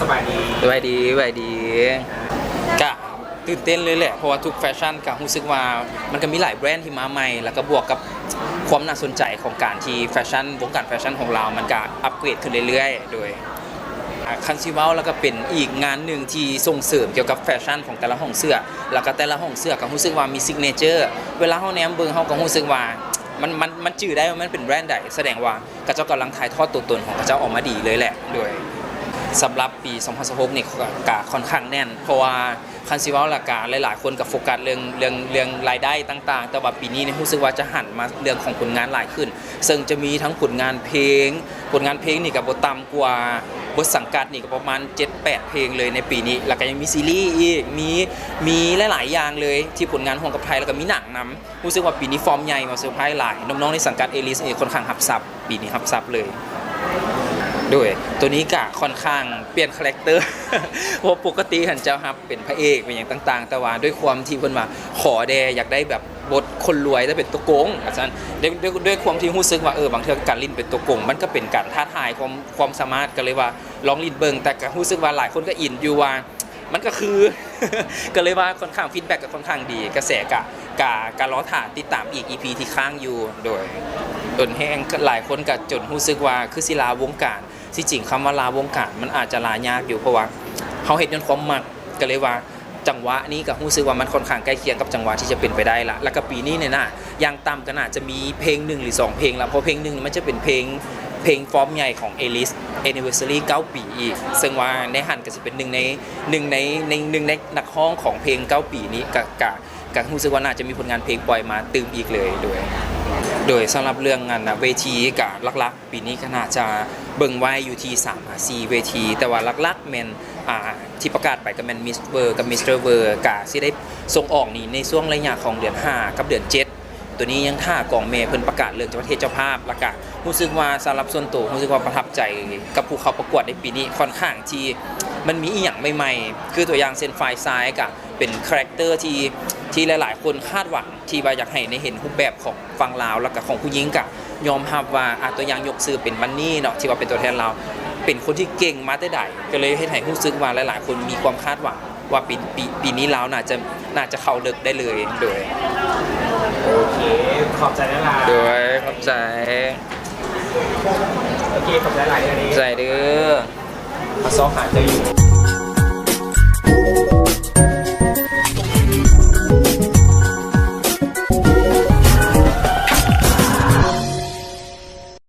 ສະບາຍດີ ສະບາຍດີ ສະບາຍດີ. ກະຕື່ນເຕັ້ນເລີຍແຫຼະ ເພາະວ່າທຸກແຟຊັ່ນກະຮູ້ສຶກວ່າມັນກະມີຫຼາຍແບຣນທີ່ມາໃໝ່ ແລ້ວກະບວກກັບຄວາມໜ້າສົນໃຈຂອງການທີ່ແຟຊັ່ນ ວົງການແຟຊັ່ນຂອງລາວມັນກະອັບເກຣດຂຶ້ນເລື້ອຍໆ ໂດຍ ອາ ຄັນຊິເວົ້າແລ້ວກະເປັນອີກງານໜຶ່ງທີ່ສົ່ງເສີມກ່ຽວກັບແຟຊັ່ນຂອງແຕ່ລະຫ້ອງເສື້ອ ແລ້ວກະແຕ່ລະຫ້ອງເສື້ອກະຮູ້ສຶກວ່າມີຊິກເນເຈີ ເວລາເຮົາແນມເບິ່ງເຮົາກະຮູ້ສຶກວ່າ ມັນ ມັນ ມັນຈື່ໄດ້ວ່າມັນເປັນແບຣນໃດ ສະແດງວ່າຂະເຈົ້າກຳລັງຖ່າຍທອດຕົວຕົນຂອງຂະເຈົ້າອອກມາດີເລີຍແຫຼະ. ໂດຍສຳລັບປີສອງພັນຊາວຫົກນີ້ກະ ກະຄ່ອນຂ້າງແໜ້ນ ເພາະວ່າຄັນຊິເວົ້າແລ້ວກະຫຼາຍໆຄົນກະໂຟກັສເລື່ອງ ເລື່ອງ ເລື່ອງລາຍໄດ້ຕ່າງໆ ແຕ່ວ່າປີນີ້ນີ້ຮູ້ສຶກວ່າຈະຫັນມາເລື່ອງຂອງຜົນງານຫຼາຍຂຶ້ນ ເຊິ່ງຈະມີທັງຜົນງານເພງ ຜົນງານເພງນີ້ກະບໍ່ຕ່ຳກວ່າ ບົດສັງກັດນີ້ກະປະມານເຈັດແປດເພງເລີຍໃນປີນີ້ ແລ້ວກະຍັງມີຊີຣີອີກ ມີ ມີຫຼາຍໆຢ່າງເລີຍທີ່ຜົນງານຮ່ວມກັບໄທ ແລ້ວກະມີໜັງນຳ. ຮູ້ສຶກວ່າປີນີ້ຟອມໃຫຍ່ມາເຊີໄພຫຼາຍ ນ້ອງໆໃນສັງກັດເອລິສນີ້ຄ່ອນຂ້າງຮັບຊັບ ປີນີ້ຮັບຊັບເລີຍ. ໂດຍໂຕນີ້ກະຄ່ອນຂ້າງປ່ຽນຄາແຣັກເຕີ ເພາະປົກກະຕິຫັ້ນຈະຮັບເປັນພະເອກເປັນຫຍັງຕ່າງໆ ແຕ່ວ່າດ້ວຍຄວາມທີ່ເພິ່ນວ່າຂໍແດ່ ຢາກໄດ້ແບບບົດຄົນລວຍ ແຕ່ເປັນຕົວໂກງວ່າຊັ້ນ ດ້ວຍ ດ້ວຍ ດ້ວຍຄວາມທີ່ຮູ້ສຶກວ່າ ເອີ ບາງເທື່ອການຫຼິ້ນເປັນຕົວໂກງ ມັນກະເປັນການທ້າທາຍຄວາມ ຄວາມສາມາດ ກະເລີຍວ່າລອງຫຼິ້ນເບິ່ງ ແຕ່ກະຮູ້ສຶກວ່າຫຼາຍຄົນກະອິນຢູ່ວ່າ ມັນກະຄື ກະເລີຍວ່າຄ່ອນຂ້າງ ຟີດແບັກກະຄ່ອນຂ້າງດີ ກະແສກະ ກະ ກະລໍຖ້າຕິດຕາມອີກອີພີທີ່ຄ້າງຢູ່. ໂດຍ ດົນແຮງ ຫຼາຍຄົນກະຈົນຮູ້ສຶກວ່າຄືຊິລາວົງການ ທີ່ຈິງຄຳວ່າລາວົງການມັນອາດຈະລາຍາກຢູ່ ເພາະວ່າເຮົາເຮັດຍ້ອນຄວາມມັກ ກະເລີຍວ່າຈັງຫວະນີ້ກະຮູ້ສຶກວ່າມັນຄ່ອນຂ້າງໃກ້ຄຽງກັບຈັງຫວະທີ່ຈະເປັນໄປໄດ້ລະ ແລ້ວກະປີນີ້ນີ້ນະ ຢ່າງຕ່ຳກະໜ້າຈະມີເພງໜຶ່ງຫຼືສອງເພງລະ ເພາະເພງໜຶ່ງມັນຈະເປັນເພງ ເພງຟອມໃຫຍ່ຂອງເອລິສ ແອນນິເວີເຊີຣີເກົ້າປີອີກ ເຊິ່ງວ່າໃນຫັ້ນກະຊິ ເປັນໜຶ່ງໃນ ໜຶ່ງໃນ ໜຶ່ງໃນນັກຮ້ອງຂອງເພງເກົ້າປີນີ້ ກະ ກະ ກະຮູ້ສຶກວ່າໜ້າຈະມີຜົນງານເພງປ່ອຍມາຕື່ມອີກເລີຍ. ໂດຍ ໂດຍສຳລັບເລື່ອງອັນນະ ເວທີກະຫຼັກໆ ປີນີ້ກະໜ້າຈະເບິ່ງໄວ້ຢູ່ທີ່ສາມຫາສີ່ເວທີ ແຕ່ວ່າຫຼັກໆແມ່ນ ອາ ທີ່ປະກາດໄປກະແມ່ນ Miss World ກັບ Mister World ກະຊິໄດ້ສົ່ງອອກນີ້ໃນຊ່ວງໄລຍະຂອງເດືອນຫ້າກັບເດືອນເຈັດ ໂຕນີ້ຍັງຖ້າກອງແມ່ເພິ່ນປະກາດເລື່ອງປະເທດເຈົ້າພາບ ແລ້ວກະຮູ້ສຶກວ່າສຳລັບສ່ວນໂຕ ຮູ້ສຶກວ່າປະທັບໃຈກັບຜູ້ເຂົ້າປະກວດໃນປີນີ້ ຄ່ອນຂ້າງທີ່ມັນມີອີ່ຫຍັງໃໝ່ໆ ຄືຕົວຢ່າງເຊັ່ນ ຝ່າຍຊາຍກະເປັນຄາແຣັກເຕີທີ່ ທີ່ຫຼາຍໆຄົນຄາດຫວັງ ທີ່ວ່າຢາກໃຫ້ໄດ້ເຫັນຮູບແບບຂອງຝັ່ງລາວ ແລ້ວກະຂອງຜູ້ຍິງກະຍອມຮັບວ່າ ອາ ຕົວຢ່າງຍົກຊື່ເປັນວັນນີ້ເນາະ ທີ່ວ່າເປັນຕົວແທນລາວ ເປັນຄົນທີ່ເກັ່ງມາແຕ່ໃດ ກະເລີຍເຮັດໃຫ້ຮູ້ສຶກວ່າຫຼາຍໆຄົນມີຄວາມຄາດຫວັງ ວ່າປີ ປີ ປີນີ້ລາວໜ້າຈະ ໜ້າຈະເຂົ້າເລິກໄດ້ເລີຍ. ໂດຍ ໂອເຄ ຂອບໃຈຫຼາຍໆ ໂດຍ ຂອບໃຈ ໂອເຄ ຂອບໃຈຫຼາຍໆເດີ ໃຈເດີ ມາຊອກຫາເຈົ້າຢູ່.